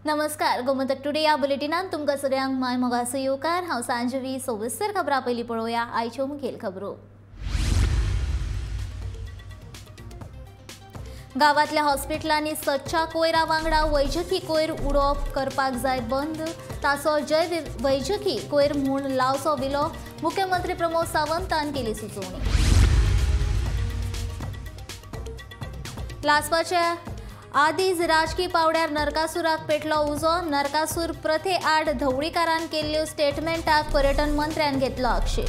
नमस्कार, गोमंतक टुडे या बुलेटिनान तुमकां सगळ्यांक my मोगाचो येवकार। हांव सांजवी। सविस्तर खबरां पयलीं पळोवया आयच्यो मुखेल खबरो। गांवांतल्या हॉस्पिटलांनी सदच्या कोयरा वांगडा वैजकी कोयर उडोवप करपाक जाय बंद, ताचो जैव वैजकी कोयर म्हूण लावचो विलो, मुख्यमंत्री प्रमोद सावंतान केली सुचोवणी। लासपाच्या आदीच राजकी पावड्यार नरकासुराक पेटलो उजो, नरकासूर प्रथे आड धवळीकारान केल्ल्यो स्टेटमेंटाक पर्यटन मंत्र्यान घेतलो आक्षेप।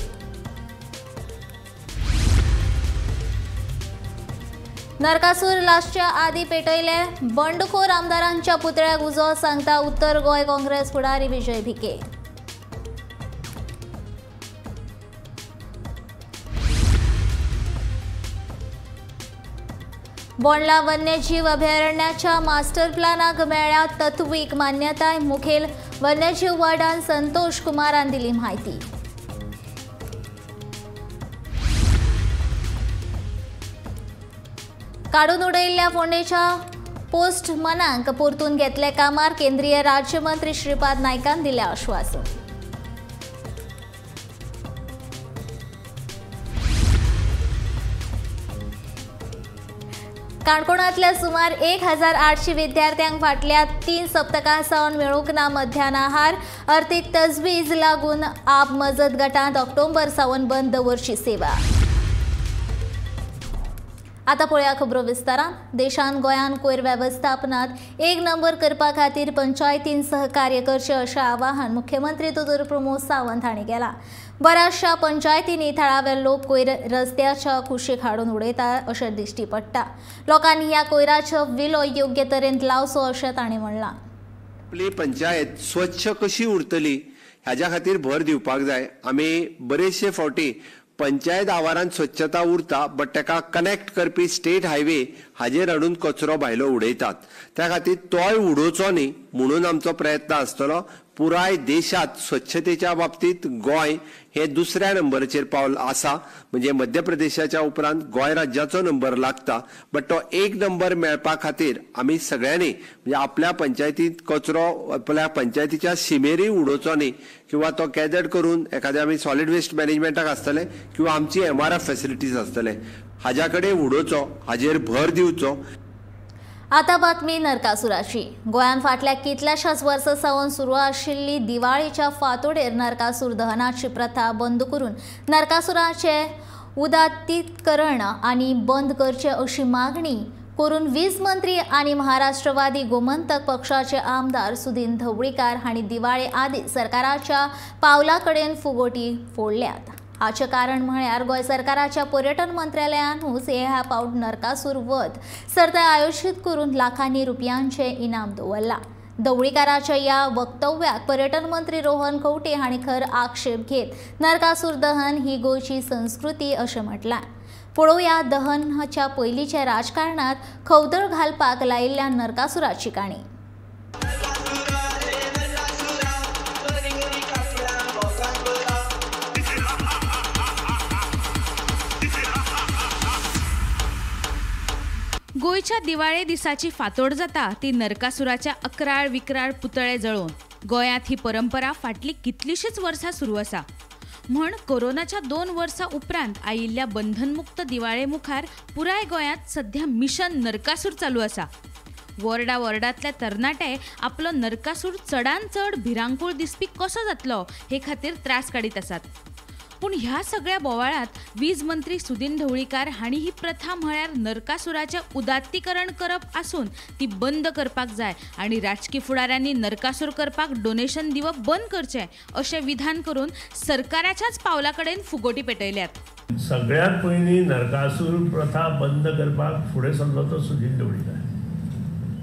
नरकासूर लासच्या आदी पेटयले बंडखोर आमदारांच्या पुतळ्याक उजो, सांगता उत्तर गोंय काँग्रेस फुडारी विजय भिके। बोंडला वन्यजीव अभयारण्याच्या मास्टर प्लॅनाक मेळ्ळ्या तत्वीक मान्यताय, मुखेल वन्यजीव वार्डान संतोष कुमारान दिली म्हायती। काडून उडयिल्ल्या फोंडेच्या पोस्टमनांक परतून घेतले कामार, केंद्रीय राज्यमंत्री श्रीपाद नायकान दिले आश्वासन। काणकोणांतल्या सुमार 1800 विद्यार्थ्यांक फाटल्या 3 सप्तकां सावन मेळूंक ना मध्यान आहार, अर्थीक तजवीज लागून आप मजत गटांत ऑक्टोबर सावन बंद दवरची सेवा। आतां पळोवया खबरो विस्तारान। देशांत गोंयांत कोयर वेवस्थापनांत एक नंबर करपा खातीर पंचायतीन सहकार्य करचें अशें आवाहन मुख्यमंत्री दोतोर प्रमोद सावंत हांणी केलां। बऱ्याचशा पंचायतींनी थळावे लोक कोयर रस्त्याच्या कुशीक हाडून उडयता अशें दिश्टी पडटा। लोकांनी ह्या कोयराचो विलो योग्य तरेन लावचो अशें तांणी म्हणलां। आपली पंचायत स्वच्छ कशी उरतली हाज्या खातीर भर दिवपाक जाय। आमी बरेचशे फावटी पंचायत आवारांत स्वच्छता उरता, बट ताका कनेक्ट करपी स्टेट हायवे हाजेर हाडून कचरो भायलो उडयतात, त्या खातीर तोय उडोवचो न्ही म्हणून आमचो प्रयत्न आसतलो। पुराय देशांत स्वच्छतेच्या बाबतींत गोंय हे दुसऱ्या नंबराचेर पावल आसा, म्हणजे मध्य प्रदेशाच्या उपरांत गोंय राज्याचो नंबर लागता, बट तो एक नंबर मेळपा खातीर आमी सगळ्यांनी म्हणजे आपल्या पंचायतींत कचरो आपल्या पंचायतीच्या शिमेरूय उडोवचो न्ही, किंवा तो गॅदर करून एखाद्या आमी सॉलिड वेस्ट मॅनेजमेंटाक आसतले किंवा आमची एमआरएफ फॅसिलिटीज आसतले हाज्या कडेन उडोवचो, हाजेर भर दिवचो। आता बातमी नरकासुराची। गोंयांत फाटल्या कितल्याशाच वर्सां सावन सुरू आशिल्ली दिवाळीच्या फांतोडेर नरकासूर दहनाची प्रथा बंद करून नरकासुराचे उदात्तीकरण आनी बंद करचें अशी मागणी करून वीज मंत्री आनी महाराष्ट्रवादी गोमंतक पक्षाचे आमदार सुदिन धवळीकार हांणी दिवाळे आदी सरकाराच्या पावला कडेन फुगोटी फोडल्यात। हाचें कारण म्हळ्यार गोंय सरकाराच्या पर्यटन मंत्रालयानूच ह्या पावट नरकासूर वध सर्त आयोजीत करून लाखांनी रुपयांचें इनाम दवरलां। धवळीकाराच्या ह्या वक्तव्याक पर्यटन मंत्री रोहन खंवटे हांणी खर आक्षेप घेत नरकासूर दहन ही गोंयची संस्कृती अशें म्हटलां। पळोवया दहनाच्या पयलींच्या राजकारणांत खवदळ घालपाक लायिल्ल्या नरकासुराची काणी। गोंयच्या दिवाळे दिसाची फांतोड जाता ती नरकासुराच्या अकराळ विक्राळ पुतळे जळोवन। गोंयांत ही परंपरा फाटली कितलीशीच वर्सां सुरू आसा। म्हण कोरोनाच्या 2 वर्सां उपरांत आयिल्ल्या बंधनमुक्त दिवाळे मुखार पुराय गोंयांत सध्या मिशन नरकासूर चालू आसा। वॉर्डा वॉर्डांतले तरणाटे आपलो नरकासूर चडान चड भिरांकूळ दिसपी कसो जातलो हे खातीर त्रास काडीत आसात। पूण ह्या सगळ्या बोवाळांत वीज मंत्री सुदिन ढवळीकार हांणी ही प्रथा म्हळ्यार नरकासुराचें उदात्तीकरण करप आसून ती बंद करपाक जाय आनी राजकी फुडाऱ्यांनी नरकासूर करपाक डोनेशन दिवप बंद करचें अशें विधान करून सरकाराच्याच पावला कडेन फुगोटी पेटयल्यात। सगळ्यांत पयलीं नरकासूर प्रथा बंद करपाक फुडें सरलो तो सुदिन ढवळीकार।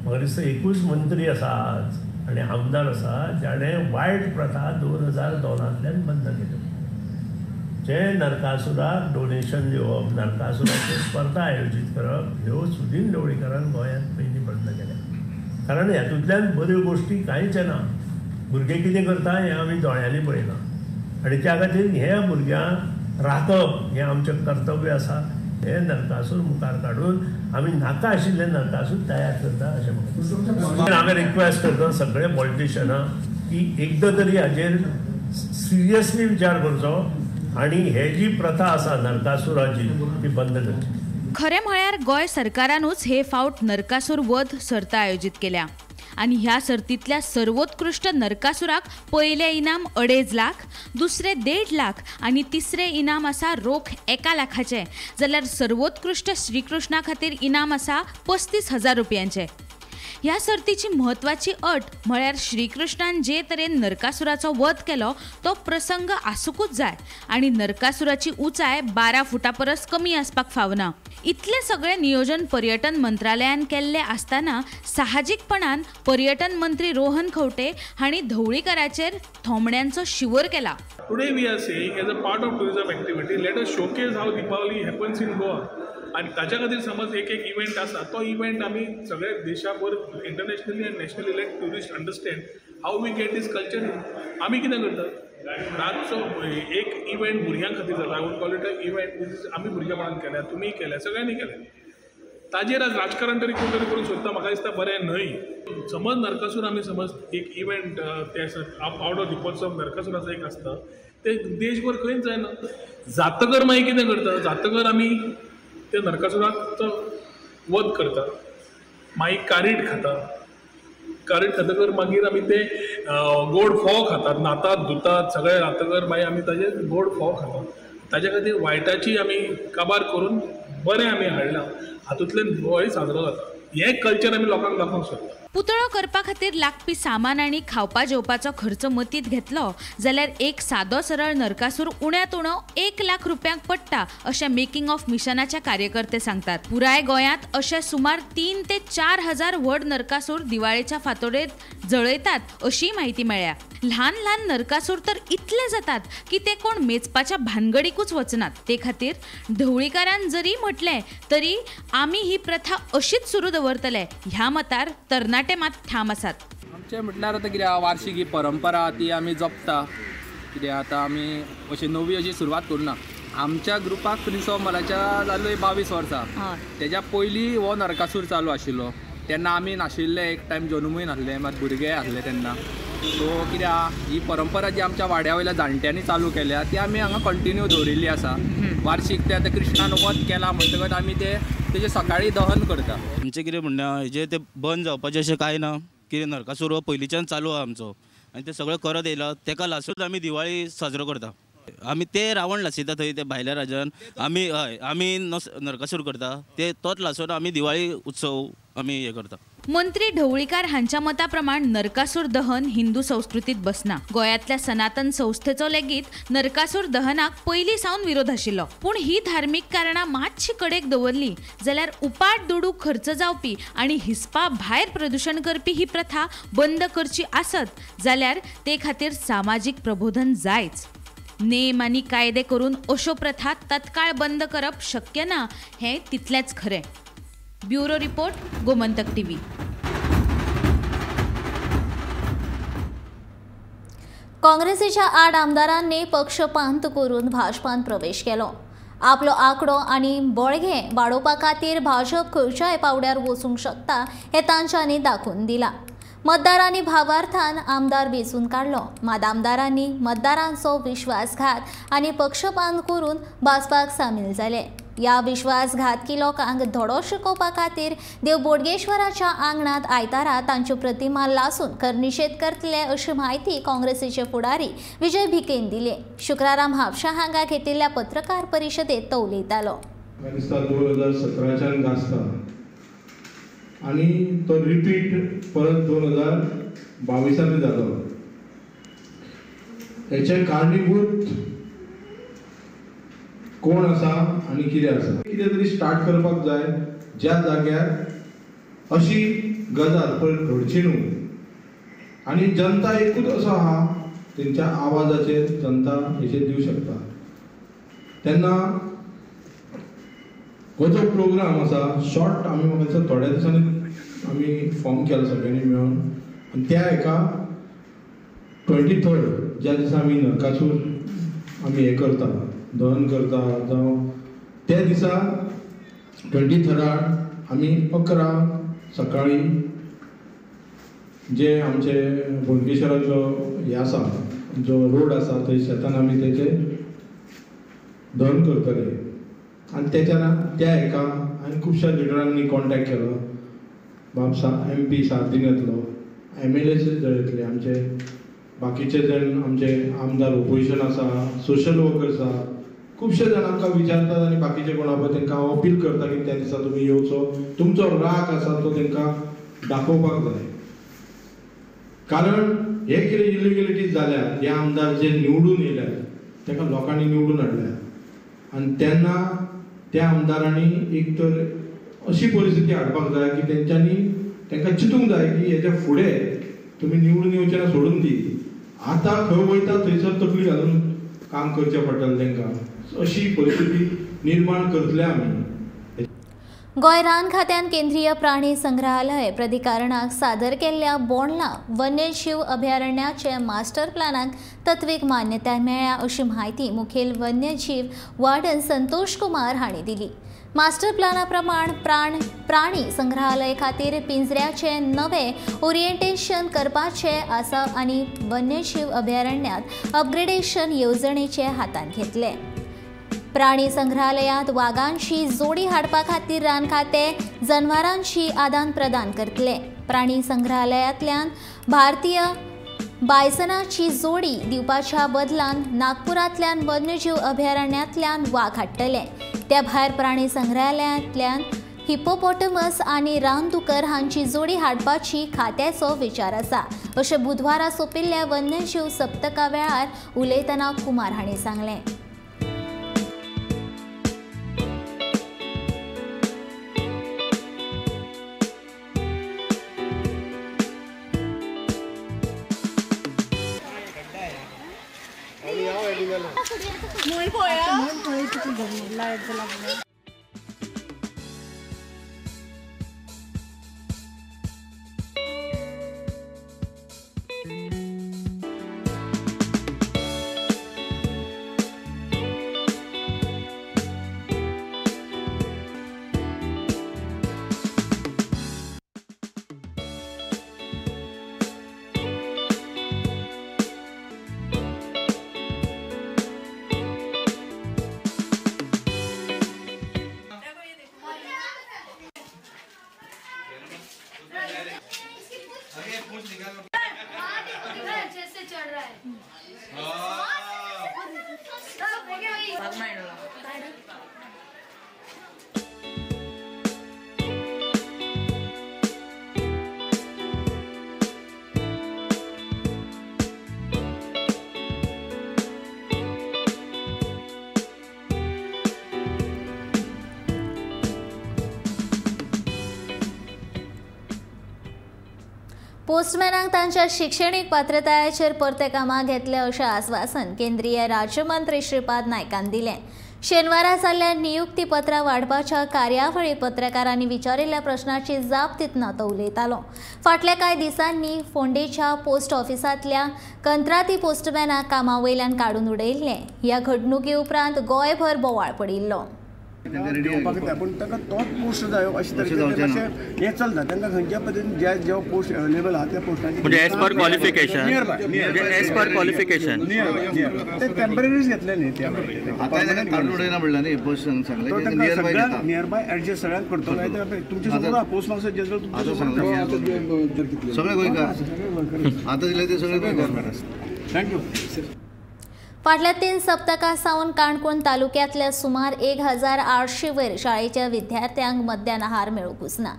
म्हाका दिसता एकूच मंत्री आसा आज आनी आमदार आसा जाणें वायट प्रथा 2002 बंद केल्यो। जे नरकासुराक डोनेशन दिवप, नरकासुराच्यो स्पर्धा आयोजीत करप ह्यो सुदिन ढवळीकारान गोंयांत पयलीं बंद केल्या। कारण हातूंतल्यान बऱ्यो गोश्टी कांयच येना। भुरगे कितें करता हें आमी दोळ्यांनी पळयलां आनी त्या खातीर ह्या भुरग्यांक राखप हें आमचें कर्तव्य आसा। हे नरकासूर मुखार काडून आमी नाका आशिल्ले नरकासूर तयार करता अशें म्हणटा. आमी रिक्वेस्ट करता सगळे पॉलिटिशनां की एकदां तरी हाजेर सिरियसली विचार करचो आनी हे जी प्रथा आसा नरकासुराची ती बंद करची. खरें म्हळ्यार गोंय सरकारानूच हे फावट नरकासूर वध सर्त आयोजीत केल्या आनी ह्या सर्तींतल्या सर्वोत्कृष्ट नरकासुराक पयलें इनाम 2.5 लाख, दुसरें 1.5 लाख आनी तिसरें इनाम आसा रोख 1 लाखाचें, जाल्यार सर्वोत्कृष्ट श्रीकृष्णा खातीर इनाम आसा 35,000 रुपयांचें. ह्या सर्तीची म्हत्वाची अट म्हळ्यार श्रीकृष्णान जे तरेन नरकासुराचो वध केलो तो प्रसंग आसूंकूच जाय आनी नरकासुराची उंचाय 12 फुटां परस कमी आसपाक फावना. इतलें सगळें नियोजन पर्यटन मंत्रालयान केल्लें आसतना साहजीकपणान पर्यटन मंत्री रोहन खंवटे हांणी ढवळीकाराचेर थोमण्यांचो शिवर केला. Today we are saying as a part of tourism activity, let us showcase how Deepavali happens in Goa. आनी ताच्या खातीर समज एक एक इव्हेंट आसा तो इव्हेंट आमी सगळे देशाभर इंटरनॅशनली आनी nationally let tourist understand how we get this culture. आमी कितें करतात, रातचो एक इव्हेंट भुरग्यां खातीर जाता, I would call it a event, आमी भुरगेपणान केल्या, तुमीय केल्या, सगळ्यांनी केल्या. ताजेर आज राजकारण तरी कोण तरी करूंक सोदता, म्हाका दिसता बरें न्हय. समज नरकासूर आमी समज एक इव्हेंट ते आवट ऑफ दीपोत्सव नरकासुराचो एक आसता, ते देशभर खंयच जायना. जातकर मागीर कितें करता, जातकर आमी ते नरकासुराचो वध करता, मागीर कारीट खाता, कारीट खातकर मागीर आमी ते गोड फोव खातात, न्हातात धुतात सगळे जातकर मागीर आमी ताजे गोड फोव खातात. ताजे खातीर वायटाची आमी काबार करून बरें आमी हाडलां, हातूंतल्यान दिवाळी साजरो जाता. हें कल्चर आमी लोकांक दाखोवंक सोदता. पुतळो करपा खातीर लागपी सामान आनी खावपा जेवपाचो खर्च मतींत घेतलो जाल्यार एक सादो सरळ नरकासूर उण्यांत उणो 1 लाख रुपयांक पडटा अशें मेकिंग ऑफ मिशनाचे कार्यकर्ते सांगतात. पुराय गोंयांत अशे सुमार 3 ते 4 हजार व्हड नरकासूर दिवाळेच्या फांतोडेर जळयतात अशी म्हायती मेळ्ळ्या. ल्हान ल्हान नरकासूर तर इतले जातात की ते कोण मेजपाच्या भानगडीकूच वचनात. ते खातीर ढवळीकारान जरी म्हटलें तरी आमी ही प्रथा अशीच सुरू दवरतले ह्या मतार तरणाटे मात ठाम आसात. आमचें म्हटल्यार आतां कितें वार्षिक ही परंपरा ती आमी जपता. कितें आतां आमी अशी नवी अशी सुरवात करुना. आमच्या ग्रुपाक प्रिन्स ऑफ मलाच्या जालो 22 वर्सां, तेज्या पयलीं हो नरकासूर चालू आशिल्लो. तेन्ना आमी नाशिल्ले, एक टायम जल्मूय नासले, मात भुरगे आसले तेन्ना. सो कितें आहा ही परंपरा जी आमच्या वाड्या वयल्या जाणट्यांनी चालू केल्या ती आमी हांगा कंटिन्यू दवरिल्ली आसा. वार्षिक ते आतां कृष्णान वध केला म्हणटकच आमी ते तेजें सकाळी दहन करता. आमचें कितें म्हणणें आहा, हेजें तें बंद जावपाचें अशें कांय ना. कितें नरकासूर हो पयलींच्यान चालू आहा आमचो आनी तें सगळें करत येयला, तेका लासून आमी दिवाळी साजरो करता. आमी ते रावण लासयता थंय ते भायल्या राज्यान, आमी हय आमी नरकासूर करता, ते तोच लासून आमी दिवाळी उत्सव आमी हे करता. मंत्री ढवळीकार हांच्या मता प्रमाण नरकासूर दहन हिंदू संस्कृतीत बसना. गोंयांतल्या सनातन संस्थेचो लेगीत नरकासूर दहनाक पयलीं सावन विरोध आशिल्लो. पूण ही धार्मीक कारणां मातशी कडेक दवरली जाल्यार उपाट दुडू खर्च जावपी आनी हिसपा भायर प्रदूशण करपी ही प्रथा बंद करची आसत जाल्यार ते खातीर सामाजीक प्रबोधन जायच. नेम आनी कायदे करून अश्यो प्रथा तत्काळ बंद करप शक्य ना हें तितलेंच खरें. Bureau report, Gomantak TV. काँग्रेसीच्या 8 आमदारांनी पक्षपात करून भाजपान प्रवेश केलो. आपलो आंकडो आनी बळगें वाडोवपा खातीर भाजप खंयच्याय पावड्यार वचूंक शकता हें तांच्यांनी दाखोवन दिलां. मतदारांनी भावार्थान आमदार वेंचून काडलो, मात आमदारांनी मतदारांचो विश्वासघात आनी पक्षपात करून भाजपाक सामील जाले. ह्या विश्वासघातकी लोकांक धडो शिकोवपा खातीर देव बोडगेश्वराच्या आंगणांत आयतारा तांच्यो प्रतिमा लासून खर निशेध करतले अशी म्हायती काँग्रेसीचे फुडारी विजय भिकेन दिली. शुक्रारा म्हापशा हांगा घेतिल्ल्या पत्रकार परिशदेत तो उलयतालो. 2017च्यान गाजता आनी तो रिपीट परत 2022 जालो. हेचे कारणीभूत कोण आसा आनी कितें आसा, कितें तरी स्टार्ट करपाक जाय ज्या जाग्यार अशी गजाल परत घडची न्हू. आनी जनता एकूच असो आहा तेंच्या आवाजाचेर जनता हेचेर दिवं शकता. तेन्ना हो जो प्रोग्राम आसा शॉर्ट आमी म्हाका दिसता थोड्या दिसांनी आमी फॉर्म केला सगळ्यांनी मेळून आनी त्या एका 23 ज्या दिसा आमी नरकासूर आमी हें करता, दहन करता, जावं त्या दिसा 23 आमी 11 सकाळी जे आमचे बोडगेश्वराचो हे आसा जो रोड आसा थंय शेतान आमी तेचे दहन करतले आनी तेच्या त्या हेका हांवें खुबश्या लिडरांनी कॉन्टेक्ट केलो. बाब MP Sardinha येतलो, MLA येतले, आमचे बाकीचे जण आमचे आमदार ओपोजिशन आसा, सोशल वर्कर्स आसा, खुबशे जाण आमकां विचारतात आनी बाकीचे कोण आसा तांकां हांव अपील करता की त्या दिसा तुमी येवचो, तुमचो राग आसा तो तांकां दाखोवपाक जाय. कारण हे कितें इलिगलिटीज जाल्यात, हे आमदार जे निवडून येयल्यात ताका लोकांनी निवडून हाडल्यात आनी तेन्ना त्या आमदारांनी एक तर अशी परिस्थिती हाडपाक जाय की तेंच्यांनी तांकां चिंतूंक जाय की हेच्या फुडें तुमी निवडून येवचे ना सोडून दी, आतां खंय वयता थंयसर तकली घालून काम करचें पडटलें तांकां. अशी परिस्थिती निर्माण करतले आमी. गोंय रान खात्यान केंद्रीय प्राणी संग्रहालय प्राधिकरणाक सादर केल्ल्या बोंडला वन्यजीव अभयारण्याचे मास्टर प्लॅनाक तत्वीक मान्यताय मेळ्ळ्या अशी म्हायती मुखेल वन्यजीव वार्डन संतोष कुमार हांणी दिली. मास्टर प्लॅना प्रमाण प्राणी संग्रहालय खातीर पिंजऱ्याचे नवे ओरिएंटेशन करपाचे आसा आनी वन्यजीव अभयारण्यात अपग्रेडेशन येवजणेचे हातांत घेतले. प्राणी संग्रहालयात वागांची जोडी हाडपा खातीर रान खातें जनवारांची आदान प्रदान करतले. प्राणी संग्रहालयांतल्यान भारतीय बायसनाची जोडी दिवपाच्या बदलान नागपुरांतल्यान वन्यजीव अभयारण्यांतल्यान वाग हाडटले. त्या भायर प्राणी संग्रहालयांतल्यान हिपोपोटमस आनी रानदुकर हांची जोडी हाडपाची खात्याचो विचार आसा अशें बुधवारा सोंपिल्ल्या वन्यजीव सप्तका वेळार उलयतना कुमार हांणी सांगलें. पोस्टमॅनांक तांच्या शिक्षणीक पात्रतायेचेर परते कामां घेतले अशें आस्वासन केंद्रीय राज्यमंत्री श्रीपाद नायकान दिलें. शेनवारा जाल्ल्या नियुक्ती पत्रां वाडपाच्या कार्यावळीत पत्रकारांनी विचारिल्ल्या प्रश्नाची जाप दितना तो उलयतालो. फाटल्या कांय दिसांनी फोंडेच्या पोस्ट ऑफिसांतल्या कंत्राटी पोस्टमॅनाक कामा वयल्यान काडून उडयिल्लें. ह्या घडणुके उपरांत गोंयभर बोवाळ पडिल्लो. दिवपाक जाय पूण तांकां तोच पोस्ट जायो अशें तरेचें अशें हें चलता. तांकां खंयच्या पद्दतीन ज्या जेव्हा पोस्ट अवेलेबल आहा त्या पोस्टाचेर म्हणजे age per qualification, age per qualification ते टेंपररीज घेतले न्ही, ते नियर बाय एडजस्ट सगळ्यांक करतलो. तुमचे समोर पोस्ट मास्टर जनरल सगळे गोंयकार आतां दिले ते सगळे गोंयकार. Thank you. फाटल्या 3 सप्तकां सावन काणकोण तालुक्यांतल्या सुमार 1800 वयर शाळेच्या विद्यार्थ्यांक मध्यान आहार मेळूंकच ना.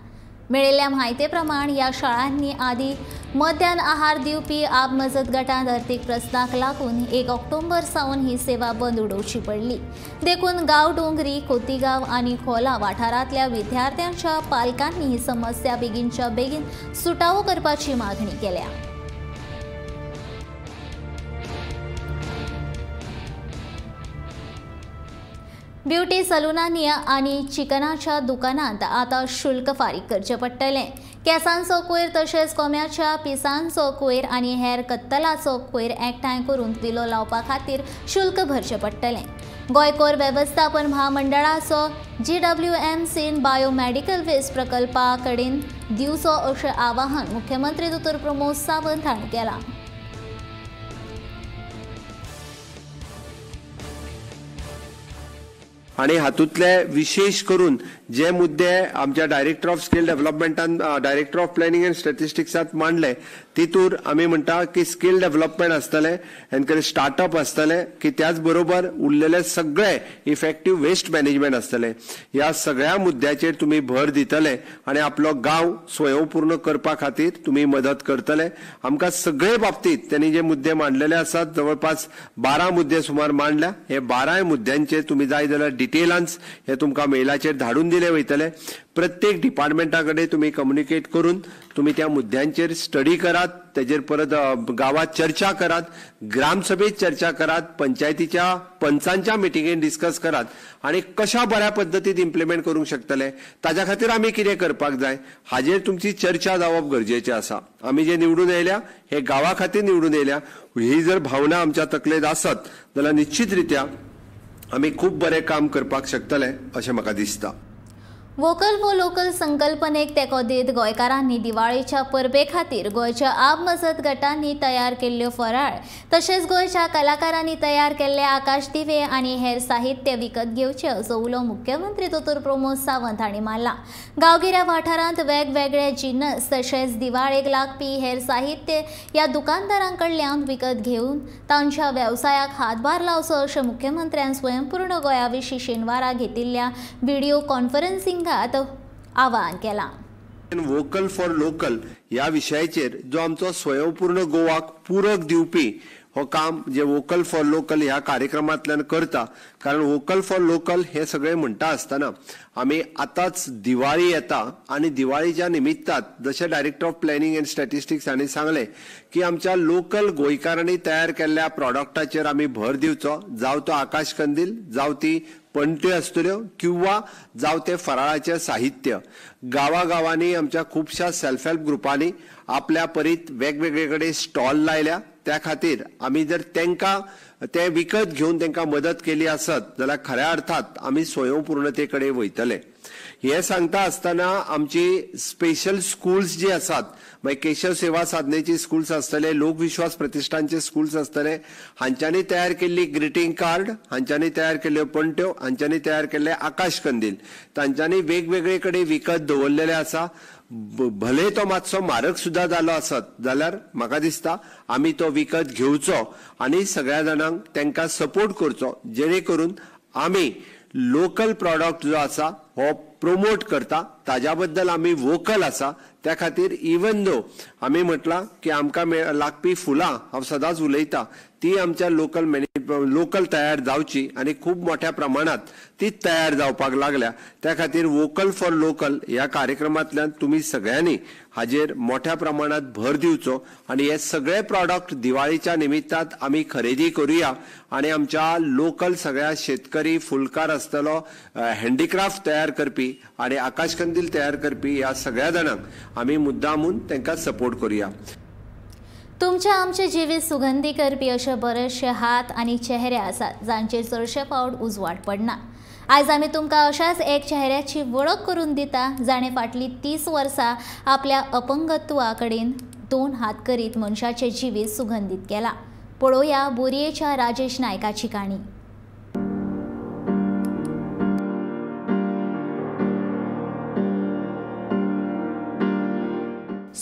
मेळिल्ल्या म्हायते प्रमाण ह्या शाळांनी आदी मध्यान आहार दिवपी आप मजत गटांत अर्थीक प्रस्नाक लागून 1 ऑक्टोबर सावन ही सेवा बंद उडोवची पडली. देखून गांवडोंगरी, खोतीगांव आनी खोला वाठारांतल्या विद्यार्थ्यांच्या पालकांनी ही समस्या बेगीनच्या बेगीन सुटावो करपाची मागणी केल्या. ब्युटी सलुनांनी आनी चिकनाच्या दुकानांत आतां शुल्क फारीक करचें पडटलें. केंसांचो कोयर तशेंच कोंब्याच्या पिसांचो कोयर आनी हेर कत्तलाचो कोयर एकठांय करून विलो लावपा खातीर शुल्क भरचें पडटलें. गोंय कोर वेवस्थापन म्हामंडळाचो GWMCन बायोमेडिकल वेस्ट प्रकल्पा कडेन दिवचो अशें आवाहन मुख्यमंत्री दोतोर प्रमोद सावंत हांणी केलां। आनी हातूंतले विशेष करून जे मुद्दे आमच्या डायरेक्टर ऑफ स्किल डेव्हलपमेंटान डायरेक्टर ऑफ प्लॅनिंग अँड स्टॅटिस्टिक्सात मांडले तितूर आमी म्हणटा की स्किल डेव्हलपमेंट आसतलें, एनकरेज स्टार्टअप आसतलें, की त्याच बरोबर उरलेले सगळे इफेक्टीव वेस्ट मॅनेजमेंट आसतलें। ह्या सगळ्या मुद्द्याचेर तुमी भर दितले आनी आपलो गांव स्वयंपूर्ण करपा खातीर तुमी मदत करतले। आमकां सगळे बाबतींत त्यांनी जे मुद्दे मांडलेले आसात जवळपास 12 मुद्दे सुमार मांडल्या। हे 12 मुद्द्यांचेर तुमी जाय जाल्यार डिटेलांस हे तुमकां मेलाचेर धाडून दिले वयतले। प्रत्येक डिपार्टमेंटा कडेन तुमी कम्युनिकेट करून तुमी त्या मुद्द्यांचेर स्टडी करात, तेजेर परत गांवांत चर्चा करात, ग्रामसभेत चर्चा करात, पंचायतीच्या पंचांच्या मिटिंगेन डिस्कस करात आनी कशा बऱ्या पद्दतीन इम्प्लिमेंट करूंक शकतले ताज्या खातीर आमी कितें करपाक जाय हाजेर तुमची चर्चा जावप गरजेचें आसा। आमी जे निवडून येयल्या हे गांवा खातीर निवडून येयल्या ही जर भावना आमच्या तकलेंत आसत जाल्यार निश्चित रित्या आमी खूब बरें काम करपाक शकतले अशें म्हाका दिसता। वोकल फॉर लोकल संकल्पनेक तेंको दीत गोंयकारांनी दिवाळेच्या परबे खातीर गोंयच्या आबमजत गटांनी तयार केल्ल्यो फराळ तशेंच गोंयच्या कलाकारांनी तयार केल्ले आकाश दिवे आनी हेर साहित्य विकत घेवचें असो उलो मुख्यमंत्री दोतोर प्रमोद सावंत हांणी मारला। गांवगिऱ्या वाठारांत वेगवेगळे जिनस तशेंच दिवाळेक लागपी हेर साहित्य ह्या दुकानदारां कडल्यान विकत घेवन तांच्या वेवसायाक हातभार लावचो अशें मुख्यमंत्र्यान स्वयंपूर्ण गोंया विशीं शेनवारा घेतिल्ल्या व्हिडिओ कॉन्फरन्सिंग आवाहन केला। वोकल फॉर लोकल ह्या विशयाचेर जो आमचो स्वयंपूर्ण गोवाक पूरक दिवपी हो काम जे वोकल फॉर लोकल ह्या कार्यक्रमांतल्यान करता, कारण वोकल फॉर लोकल हे सगळे म्हणटा आसतना आमी आतांच दिवाळी येता आनी दिवाळीच्या निमित्तात जशें director of planning and statistics हांणी सांगलें की आमच्या लोकल गोंयकारांनी तयार केल्ल्या प्रॉडक्टाचेर आमी भर दिवचो, जावं तो आकाश कंदील, जावं ती पणट्यो आसतल्यो किंवा जावं ते फराळाचें साहित्य। गांवागांवांनी आमच्या खुबश्या सेल्फ हेल्प ग्रुपांनी आपल्या परीत वेगवेगळे कडेन स्टॉल लायल्या, त्या खातीर आमी जर तांकां ते विकत घेवन तांकां मदत केली आसत जाल्यार खऱ्या अर्थात आमी स्वयंपूर्णते कडेन वयतले। हे सांगता आसतना आमची स्पेशल स्कूल्स जी आसात, मागीर केशव सेवा साधनेची स्कूल्स आसतले, लोकविश्वास प्रतिष्ठानचे स्कूल्स आसतले, हांच्यांनी तयार केल्ली ग्रिटींग कार्ड, हांच्यांनी तयार केल्ल्यो पणट्यो, हांच्यांनी तयार केल्ले आकाश कंदील तांच्यांनी वेगवेगळे कडेन विकत दवरलेले आसा। भले तो मातसो म्हारग सुद्दां जालो आसत जाल्यार म्हाका दिसता आमी तो विकत घेवचो आनी सगळ्या जाणांक तांकां सपोर्ट करचो, जेणे करून आमी लोकल प्रॉडक्ट जो आसा हो प्रोमोट करता, ताज्या बद्दल आमी वोकल आसा। त्या खातीर इवन दो आमी म्हटलां की आमकां लागपी फुलां हांव सदांच उलयता ती आमच्या लोकल तयार जावची आनी खूब मोठ्या प्रमाणांत ती तयार जावपाक लागल्या। त्या खातीर वोकल फॉर लोकल ह्या कार्यक्रमांतल्यान तुमी सगळ्यांनी हाजेर मोठ्या प्रमाणांत भर दिवचो आनी हे सगळे प्रॉडक्ट दिवाळीच्या निमित्तात आमी खरेदी करुया आनी आमच्या लोकल सगळ्या शेतकरी, फुलकार आसतलो, हँडीक्राफ्ट तयार करपी आनी आकाशकंदील तयार करपी ह्या सगळ्या जाणांक आमी मुद्दामून तांकां सपोर्ट करुया। तुमच्या आमचे जिवीत सुगंधी करपी अशे बरेचशे हात आनी चेहरे आसात जांचेर चडशे फावट उजवाड पडना। आयज आमी तुमकां अशाच एक चेहऱ्याची वळख करून दिता जाणें फाटलीं 30 वर्सां आपल्या अपंगत्वा कडेन दोन हात करीत मनशाचें जिवीत सुगंधीत केलां। पळोवया बोरयेच्या राजेश नायकाची काणी।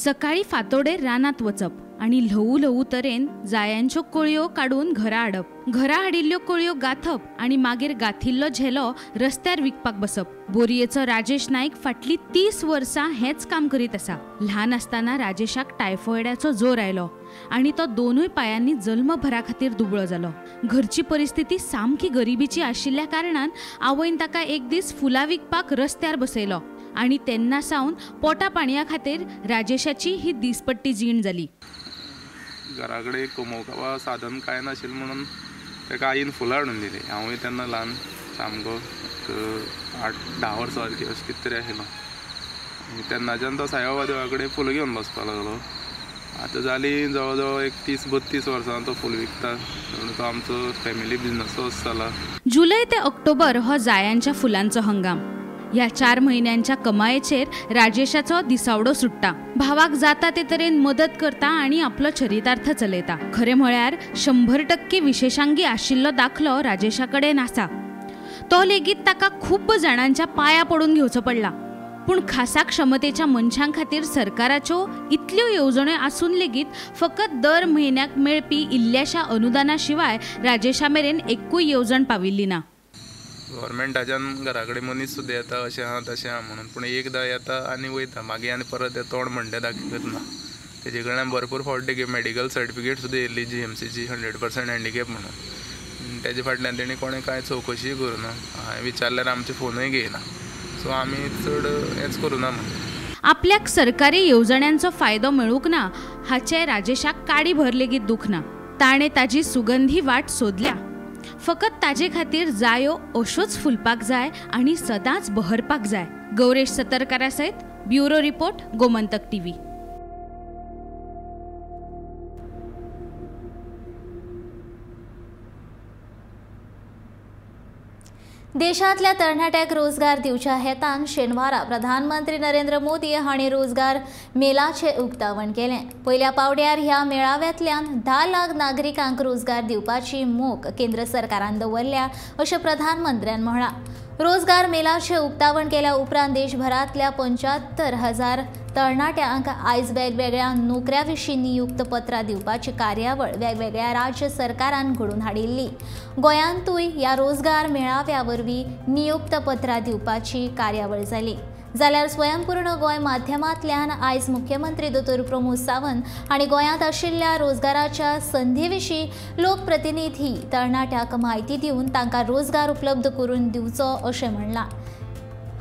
सकाळी फांतोडेर रानांत वचप आनी ल्हवू ल्हवू तरेन जायांच्यो कळयो काडून घरा हाडप, घरा हाडिल्ल्यो कळयो गांथप आनी मागीर गांथिल्लो झेलो रस्त्यार विकपाक बसप। बोरयेचो राजेश नायक फाटलीं 30 वर्सां हेंच काम करीत आसा। ल्हान आसतना राजेशाक टायफॉयडाचो जोर आयलो आनी तो दोनूय पायांनी जल्मभरा खातीर दुबळो जालो। घरची परिस्थिती सामकी गरिबीची आशिल्ल्या कारणान आवयन ताका एक दीस फुलां विकपाक रस्त्यार बसयलो आनी तेन्ना सावन पोटा पाणया खातीर राजेशाची ही दिसपट्टी जीण जाली। घरा कडेन कमोवपा साधन कांय नाशिल्लें म्हणून ताका आईन फुलां हाडून दिलीं। हांवूय तेन्ना ल्हान सामको 8-10 वर्सां सारकी अशें कितें तरी आशिल्लो। तेन्नाच्यान तो साईबाबा देवा कडेन फुलां घेवन बसपाक लागलो। आतां जाली जवळ जवळ एक 30-32 वर्सां तो फूल विकता, म्हणून तो आमचो फॅमिली बिजनसोच जाला. जुलय ते ऑक्टोबर हो जायांच्या फुलांचो हंगाम. ह्या 4 म्हयन्यांच्या कमायेचेर राजेशाचो दिसावडो सुट्टा. भावाक जाता ते तरेन मदत करता आनी आपलो चरितार्थ चलयता. खरें म्हळ्यार 100% विशेषांगी आशिल्लो दाखलो राजेशा कडेन आसा. तो लेगीत ताका खूब जाणांच्या पांया पडून घेवचो पडला. पूण खासा क्षमतेच्या मनशां खातीर सरकाराच्यो इतल्यो येवजण्यो आसून लेगीत फकत दर म्हयन्याक मेळपी इल्ल्याशा अनुदाना शिवाय राजेशा मेरेन एकूय येवजण पाविल्ली ना. गव्हर्मेंटाच्यान घरा कडेन मनीस सुद्दां येता अशें आहा तशें आहा म्हणून, पूण एकदां येता आनी वयता, मागीर आनी परत ते तोंड म्हणटा दाखयत ना. तेजे कडल्यान भरपूर फावटी मेडिकल सर्टिफिकेट सुद्दां येयल्ली GMCची 100% हँडिकॅप म्हणून. तेजे फाटल्यान तेणी कोणें कांय चवकशीय करूं ना. हांवें विचारल्यार आमचे फोनूय घेयना. सो आमी चड हेंच करूं ना. आपल्याक सरकारी येवजण्यांचो फायदो मेळूंक ना हाचें राजेशाक काडी भर लेगीत दुख ना. ताणें ताजी सुगंधी वाट सोदल्या. फकत ताजे खातीर जायो अश्योच फुलपाक जाय आनी सदांच बहरपाक जाय. गौरेश सतरकारा सयत ब्युरो रिपोर्ट, गोमंतक टीव्ही. देशांतल्या तरणाट्याक रोजगार दिवच्या हेतान शेनवारा प्रधानमंत्री नरेंद्र मोदी हांणी रोजगार मेळाचें उक्तावण केलें. पयल्या पावड्यार ह्या मेळाव्यांतल्यान 10 लाख नागरिकांक रोजगार दिवपाची मोख केंद्र सरकारान दवरल्या अशें प्रधानमंत्र्यान म्हळां. रोजगार मेळाचें उक्तावण केल्या उपरांत देशभरांतल्या 75,000 तरणाट्यांक आयज वेगवेगळ्या नोकऱ्यां विशीं नियुक्त पत्रां दिवपाची कार्यावळ वेगवेगळ्या राज्य सरकारान घडोवन हाडिल्ली. गोंयांतूय ह्या रोजगार मेळाव्या वरवीं नियुक्त पत्रां दिवपाची कार्यावळ जाली. जाल्यार स्वयंपूर्ण गोंय माध्यमांतल्यान आयज मुख्यमंत्री दोतोर प्रमोद सावंत हांणी गोंयांत आशिल्ल्या रोजगाराच्या संदी विशीं लोकप्रतिनिधी तरणाट्यांक म्हायती दिवन तांकां रोजगार उपलब्ध करून दिवचो अशें म्हणलां.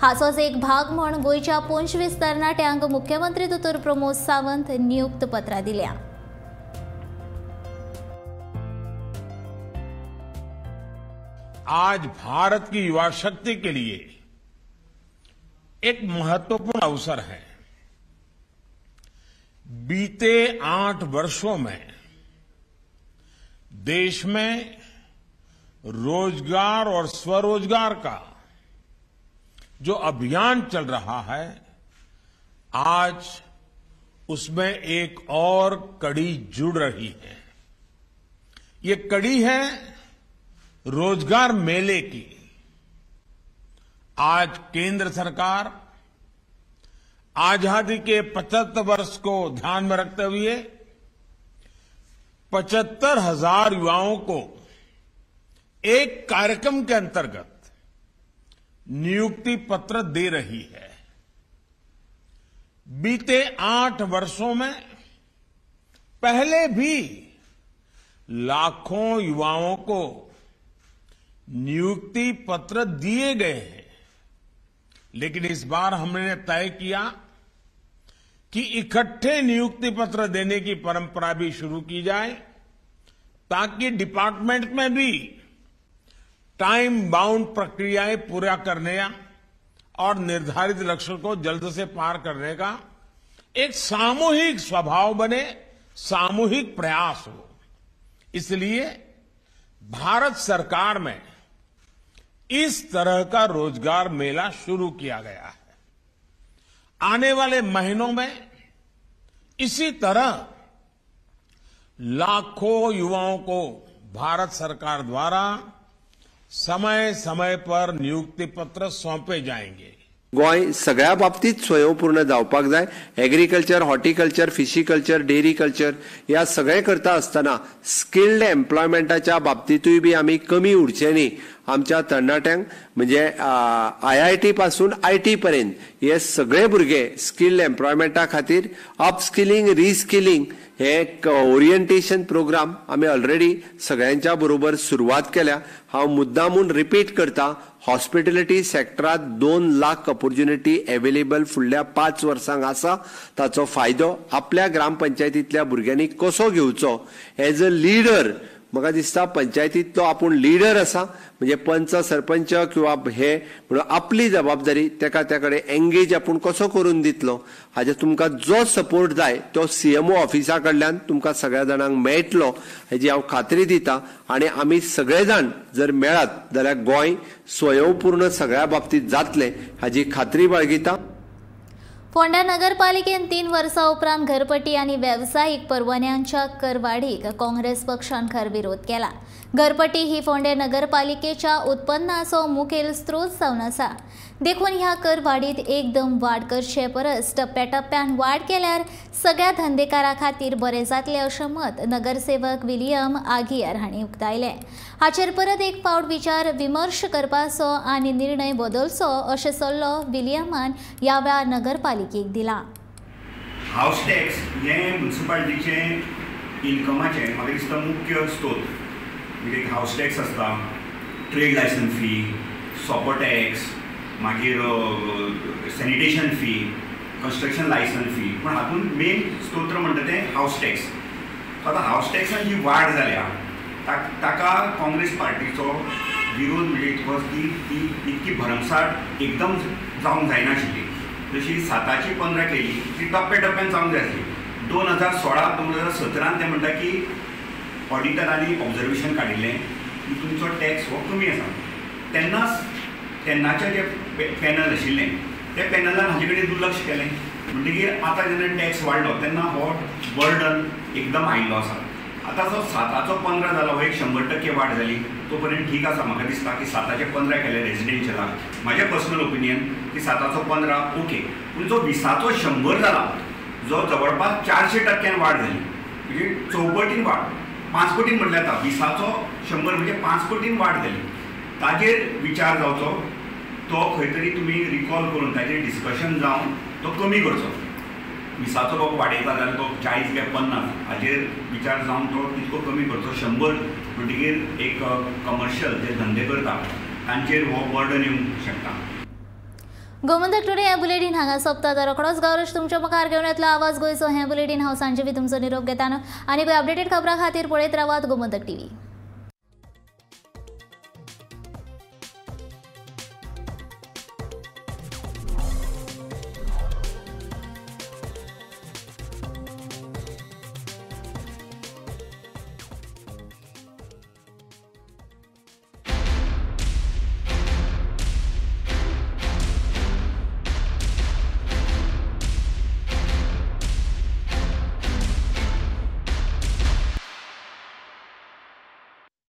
हाचोच एक भाग म्हूण गोंयच्या 25 तरणाट्यांक मुख्यमंत्री दोतोर प्रमोद सावंत नियुक्त पत्रां दिल्या. आज भारत की युवा शक्ति के लिए एक महत्वपूर्ण अवसर है. बीते 8 वर्षों में देश में रोजगार और स्वरोजगार का जो अभियान चल रहा है, आज उसमें एक और कड़ी जुड़ रही है. ये कड़ी है रोजगार मेले की. आज केंद्र सरकार आजादी के 75 वर्ष को ध्यान में रखते हुए 75,000 युवाओं को एक कार्यक्रम के अंतर्गत नियुक्ति पत्र दे रही है. बीते 8 वर्षों में पहले भी लाखों युवाओं को नियुक्ति पत्र दिए गए हैं, लेकिन इस बार हमने तय किया कि इकट्ठे नियुक्ति पत्र देने की परंपरा भी शुरू की जाए, ताकि डिपार्टमेंट में भी टाइम बाउंड प्रक्रियाएं पूरा करने और निर्धारित लक्ष्य को जल्द से पार करने का एक सामूहिक स्वभाव बने, सामूहिक प्रयास हो. इसलिए भारत सरकार में इस तरह का रोजगार मेला शुरू किया गया है. आने वाले महीनों में इसी तरह लाखों युवाओं को भारत सरकार द्वारा समय समय पर नियुक्ति पत्र सौंपे जाएंगे. गोंय सगळ्या बाबतीत स्वयंपूर्ण जावपाक जाय. एग्रीकल्चर, हॉर्टिकल्चर, फिशीकल्चर, डेरीकल्चर ह्या सगळें करता आसतना स्किल्ड एम्प्लॉयमेंटाच्या बाबतींतूय बी आमी कमी उरचे न्ही. आमच्या तरणाट्यांक म्हणजे IIT पासून IT पर्यंत हे सगळे भुरगे स्किल्ड एम्प्लॉयमेंटा खातीर अपस्किलिंग, रिस्किलिंग हे एक ओरिएंटेशन प्रोग्राम आमी ऑलरेडी सगळ्यांच्या बरोबर सुरवात केल्या. हांव मुद्दामून रिपीट करता, हॉस्पिटॅलिटी सेक्टरात 2 लाख ऑपॉर्च्युनिटी अवेलेबल फुडल्या 5 वर्सांक आसा. ताचो फायदो आपल्या ग्रामपंचायतींतल्या भुरग्यांनी कसो घेवचो, एज अ लिडर म्हाका दिसता पंचायतींतलो आपूण लिडर आसा, म्हणजे पंच सरपंच किंवा हे म्हणून आपली जबाबदारी तेका त्या कडेन एंगेज आपूण कसो करून दितलो हाजे तुमकां जो सपोर्ट जाय तो CMO ऑफिसा कडल्यान तुमकां सगळ्या जाणांक मेळटलो हेजी हांव खात्री दिता. आनी आमी सगळे जाण जर मेळत जाल्यार गोंय स्वयंपूर्ण सगळ्या बाबतींत जातलें हाजी खात्री बाळगिता. फोंड्या नगरपालिकेन 3 वर्सां उपरांत घरपट्टी आनी वेवसायीक परवान्यांच्या करवाडीक काँग्रेस पक्षान खर विरोध केला. घरपट्टी ही फोंडें नगरपालिकेच्या उत्पन्नाचो मुखेल स्रोत जावन आसा, देखून ह्या करवाडीत एकदम वाड करचे परस टप्प्याटप्प्यान वाड केल्यार सगळ्या धंदेकारां खातीर बरें जातलें अशें मत नगरसेवक विलियम आगियार हांणी उक्तायलें. हाचेर परत एक फावट विचार विमर्श करपाचो आनी निर्णय बदलचो अशें सल्लो विलियमान ह्या वेळार नगरपालिकेक दिला. हावस टॅक्स हें म्युनिसिपालिटीचें इन्कमाचें म्हाका दिसता मुख्य स्रोत. म्हणजे हावस टॅक्स आसता, ट्रेड लायसन्स फी, सोपो टॅक्स, मागीर sanitation fee, construction licence fee, पूण हातूंत मेन स्तोत्र म्हणटा तें हावस टॅक्स. आतां हावस टॅक्सान जी वाड जाल्या ताका काँग्रेस पार्टीचो विरोध म्हणजे it was की ती इतकी भरमसाठ एकदम जावंक जायनाशिल्ली. जशी 7ची 15 केली ती टप्प्या टप्प्यान जावंक जाय आसली. 2016 2017 ते म्हणटा की ऑडिटरांनी ऑब्जर्वेशन काडिल्लें की तुमचो टॅक्स हो कमी आसा. तेन्नाच तेन्नाचें जें पॅनल आशिल्लें त्या पॅनलान हाजे कडेन दुर्लक्ष केलें, म्हणटकीर आतां जेन्ना टॅक्स वाडलो तेन्ना हो बर्डन एकदम आयिल्लो आसा. आतां जो 7चो 15 जालो हो एक 100% वाड जाली तो पर्यंत ठीक आसा. म्हाका दिसता की 7चे 15 केले रेजिडेन्शियलाक, म्हाजें पर्सनल ओपिनियन की 7चो 15 ओके, पूण जो 20चो 100 जाला जो जवळपास 400% वाड जाली, म्हणजे चौपटीन वाड, 5 पटीन म्हटल्यार जाता. 20चो 100 म्हणजे 5 पटीन वाड जाली. ताजेर विचार जावचो, तो खंय तरी तुमी रिकॉल करून ताजेर डिस्कशन जावन तो कमी करचो. 20चो बाबा वाडयता जाल्यार तो 40 काय 50 हाजेर विचार जावन तो तितको कमी करचो. 100 म्हणटकीर एक कमर्शियल जे धंदे करता तांचेर हो बर्डन येवंक शकता. गोमंतक टुडे हें बुलेटीन हांगा सोंपता. तर रोखडोच गौरव तुमच्या मुखार घेवन येतलो आवाज गोंयचो. हें बुलेटीन हांव सांजवी तुमचो निरोप घेताना आनी अपडेटेड खबरां खातीर पळयत रावात गोमंतक टीव्ही.